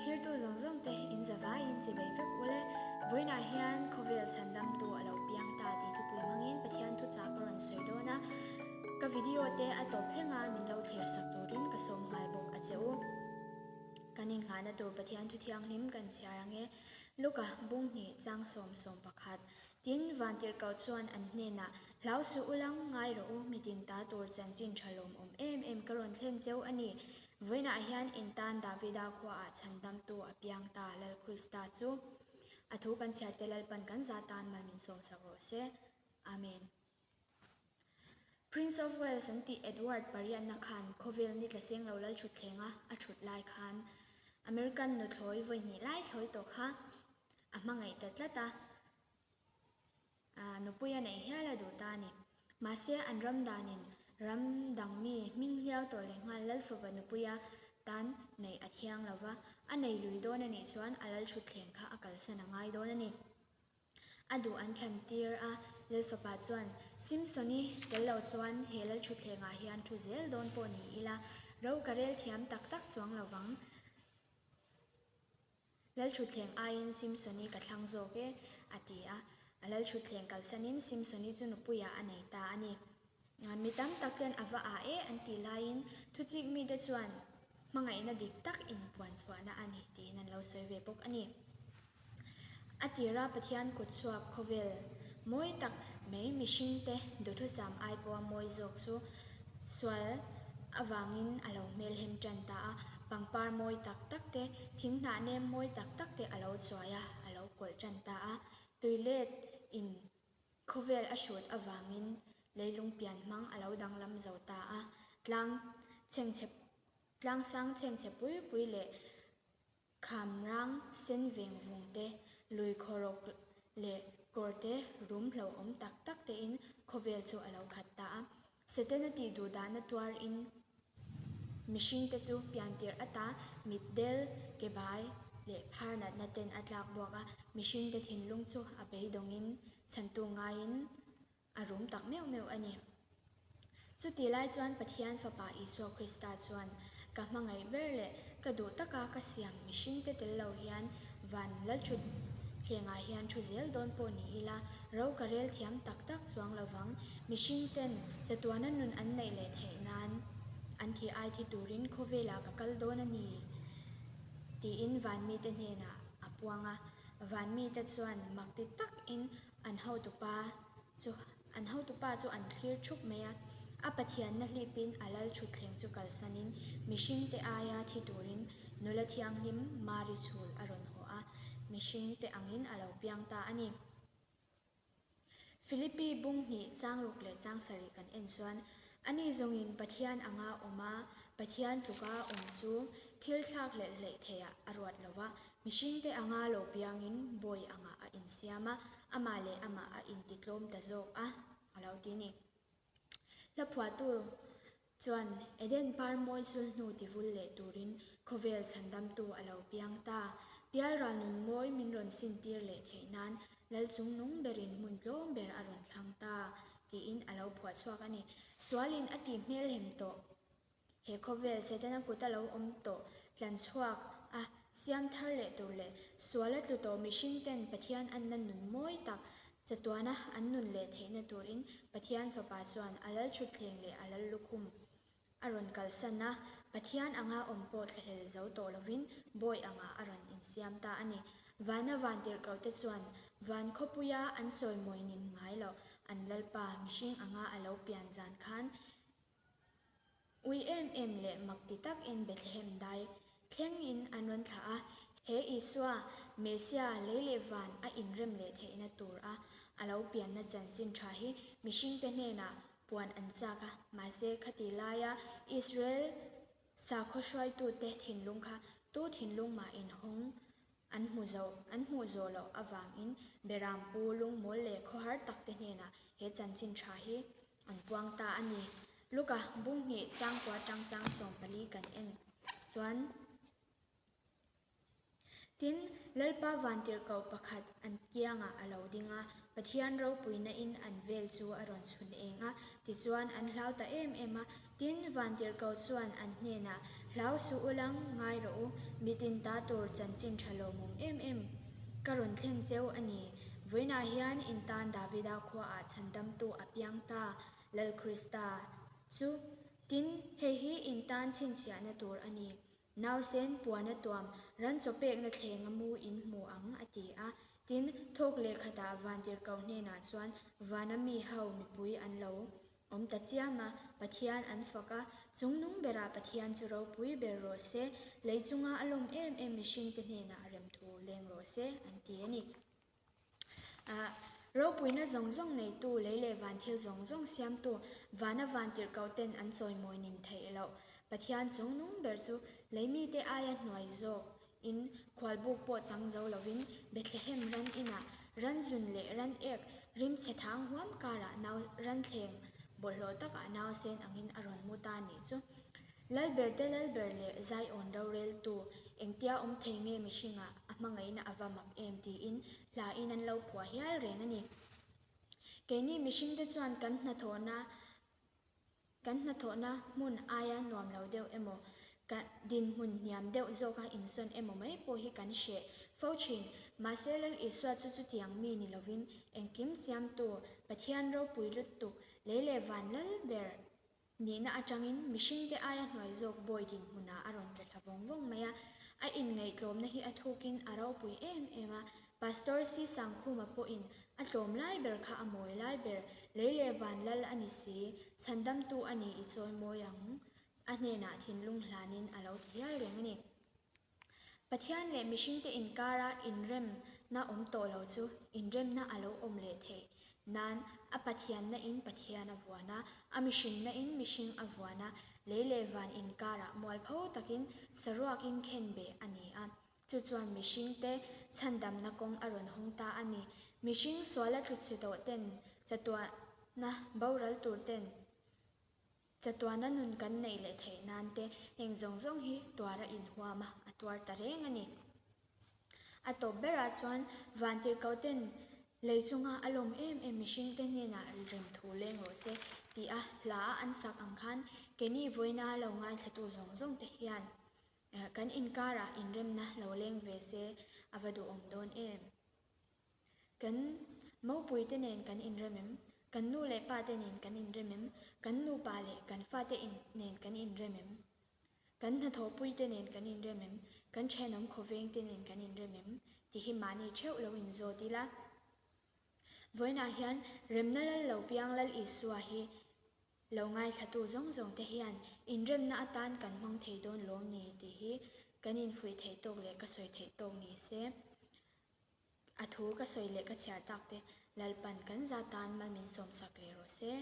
Thlirtu zawng zawng te in za vaiin chi bei vek ule. Vawiinah hian khawvel chhandamtu a lo piang ta tih thupui hmangin Pathian thuchah ka rawn sawi dawn a. Ka video te a tawp thleng a min lo thlir sak turin ka sawm nghal bawk a che u. Kan innghahna tur Pathian thu thianghlim kan chhiar ang e. Luka bunghnih changsawm 11. Tin, Vantirhkoh chuan an hnenah, Hlau suh u lang, ngai rawh u, mitin ta tur chanchin tha lawmawm em em ka rawn thlen cheu a ni. Vawiinah hian in tan Davida khuaah chhandamtu a piang ta, Lal Krista chu. A thu kan chhiarte Lalpan kan za tan mal min sawmsak rawh se. Amen. Prince of Wales an tih Edward pariatna khan khawvel ni tla seng lo lal thutthleng a a thut lai khan American nuthlawi vawi hnih lai thlawi tawh kha a hmangaih ta tlat a, nupui a neih hial a duh ta a ni. Mahse an ram danin ram dang mi hming hliau tawh leh nghal Lalfapa nupuia tan neih a thiang lo va, a nei lui dawn a nih chuan a lal thutthleng kha a kalsan a ngai dawn a ni. A duh an thlan tir a, Lalfapa chuan, Simpson-i tel lo chuan he lalthutthlengah hian thu zel dawn pawh ni ila, ro ka rel thiam tak tak chuang lo vang. Lalthutthleng aiin Simpson-i ka thlang zawk e, a ti a. A lalthutthleng kalsanin Simpson-i chu nupuiah a nei ta a ni. Mi tam tak ten a va ah e an tih laiin thuchik mite chuan hmangaihna dik tak inpuan chhuahna a ni tiin an lo sawi ve bawk a ni. A tira Pathian kut chhuak khawvel mawi tak mai mihringte duhthusam ai pawha mawi zawk chu sual avangin a lo hmelhem tan ta a, pangpar mawi tak tak te, thinghnah nem mawi tak tak te a lo chuai a, a lo kawlh tan ta a, tuilet in Khawvel a hrut avangin leilung pian hmang a lo danglam zo ta a, tlang chhengchhe tlang sang chhengchhe pui pui leh kham rang sen veng vung te, lui khawrawk leh kawr te rum hlauhawm tak tak tein khawvel chu a lo khat ta a. Setana tih duh dahna tuar in mihring te chu pian tirh ata mit del, ke bai leh phar natna ten a tlak buak a, mihring te thinlung chu a beidawng in chhantu ngai in a rum tak meuh meuh a ni. Chuti lai chuan Pathian Fapa Isua Krista chuan ka hmangaih ber leh ka duh taka ka siam mihring te tel lo hian van lalthut thlengah hian thu zel dawn pawh ni ila, ro ka rel thiam tak tak chuang lo vang. Mihring ten chatuana nun an neih leh theih nan an thi ai thi turin khawvelah ka kal dawn a ni, tiin van mite hnenah a puang a. Van mite chuan mak ti takin an hotupa chu An hotupa chu an thlir thup mai a, a Pathianna hlipin a lal thutthleng chu kalsanin mihringte aia thi turin nula thianghlim Mari chhul a rawn haw a, mihringte angin a lo piang ta a ni. Philippi bung hnih changruk leh changsarih kan en chuan, Ani zawngin Pathian anga awm a, Pathian tluka awm chu thil thlak hlelh hleih theiah a ruat lo va, Mihringte anga lo piangin bawi angah a insiam a, amah leh amah a intitlawm ta zawk a, a lo ti ni. Hla phuahtu chuan Eden par mawi chul hnu tivul leh turin khawvel chhandamtu a lo piang ta. Pialral nun mawi min rawn sintir leh theih nan Lal chungnung berin hmun tlawm ber a rawn thlang ta, tiin a lo phuah chhuak a ni. Sualin a tih hmelhem tawh. He khawvel Setana kut a lo awm tawh tlan chhuak a, siam thar leh tur leh sual a tlu tawh mihring ten Pathian anna nun mawi tak chatuana an nun leh theihna turin Pathian Fapa chuan a lal thutthleng leh a lal lukhum a rawn kalsan a, Pathian anga awm pawh thlahlel zo tawh lovin bawi angah a rawn insiam ta a ni. Vana vantirhkohte chuan van khawpuia an chawimawi nin ngai loh an Lalpa mihring anga a lo pian zan khan Ui em em leh mak ti takin Bethlehem dai thlengin an rawn thlah a, he Isua, Messia, lei leh van a inrem leh theihna tur a a lo pianna chanchin tha hi mihringte hnenah puan an chak a, mahse khati laia Israel sakhaw hruaitute thinlung kha tu thinlung mah inhawng An hmu zo, an hmuh zawh loh avangin Beram pu lungmawl leh khawhar takte hnenah he chanchin tha hi an puang ta a ni. Luka bung hnih changkua tang chang 14 kan en chuan. Tin, Lalpa vantirhkoh pakhat an kiangah a lo ding a, Pathian ropuina in an vel chu a rawn chhun eng a, tichuan an hlau ta em em a. Tin, vantirhkoh chuan an hnenah, Hlau suh u lang, ngai rawh u, mitin ta tur chanchin tha lawmawm em em ka rawn thlen cheu a ni. Vawiinah hian in tan Davida khuaah chhandamtu a piang ta, Lal Krista chu. Tin, hei hi in tan chhinchhiahna tur a ni. Nausen puana tuam ran chaw pekna thlenga mu in hmu ang, a ti a. Tin, thawk leh khatah vantirhkoh hnenah chuan vana mi ho mipui an lo awm ta chiam a, Pathian an fak a, chungnung berah Pathian chu ropui ber rawh se, lei chunga a lawm em em mihringte hnenah remthu leng rawh se, an ti a ni. Ropuina zawng zawng neitu, lei leh van thil zawng zawng siamtu, vana vantirhkoh ten an chawimawi nin theih loh. Pathian chungnung ber chu lei mite aia hnuai zawk in khualbuk pawh chang zo lovin Bethlehem ran inah ran zun leh ran ek rim chhe thang huam karah nau ranthleng bawlhhlawh takah nausen angin a rawn mu ta nih chu. Lalberte Lalber leh Zaiawn roreltu engtia awm thei nge mihringah a hmangaihna a va mak em tiin hlain an lo phuah hial reng a ni. Keini mihringte chuan kan hnathawhna kan hnathawhna hmun aia nuam lo deuh emaw, ka dinhmun hniam deuh zawka insawn emaw mai pawh hi kan hreh fo thin. Mahse Lal Isua chu chutiang mi ni lovin engkim siamtu Pathian ropui lutuk lei leh van Lalber Nihna atangin mihringte aia hnuai zawk bawi dinhmunah a rawn tla thla vawng vawng mai a, a inngaihtlawmna hi a thukin a ropui em em a. Pastor Si Sangkhuma pawhin a tlawm lai ber kha a mawi lai ber, lei leh van lal a ni si, chhandamtu a ni i chawi mawi ang, a hnenah thinlung hlanin a lo ti hial reng a ni. Pathian leh mihringte inkara inremna awm tawh lo chu inremna a lo awm leh theih nan a Pathianna in Pathian a vuan a, a mihrinna in mihring a vuan a, lei leh van inkarah mualpho takin saruakin khenbeh a ni a. Chu chuan mihringte chhandamna kawng a rawn hawng ta a ni. Mihring suala tluchhe tawh ten chatuahna boral tur ten Chatuana nun kan neih leh theih nan te heng zawng zawng hi tuar a inhuam a, a tuar ta reng a ni. A tawp berah chuan vantirhkoh ten lei chunga a lawm em em mihring te hnenah rem thu leng rawh se tih a hla a an sak ang khan keini vawiina lo ngaithlatu zawng zawng te hian kan inkarah inremna lo leng ve se a va duhawm dawn em. Kan mopuite nen kan inrem em? Kan nu leh pate nen kan inrem em? Kan nupa leh kan fate nen kan inrem em? Kan hnathawhpuite nen kan inrem em? Kan thenawm khawvengte nen kan inrem em? Tih hi mahni theuh lo inzawt ila. Vawiinah hian remna lal lo piang Lal Isua hi lo ngaithlatu zawng zawngte hian inremna atan kan hmang thei dawn lawm ni tih hi kan infuih theih tawk leh ka sawi theih tawk ni se. A thu ka sawi leh ka chhiar tak te Lalpan kan za tan mal min sawmsak leh rawh se.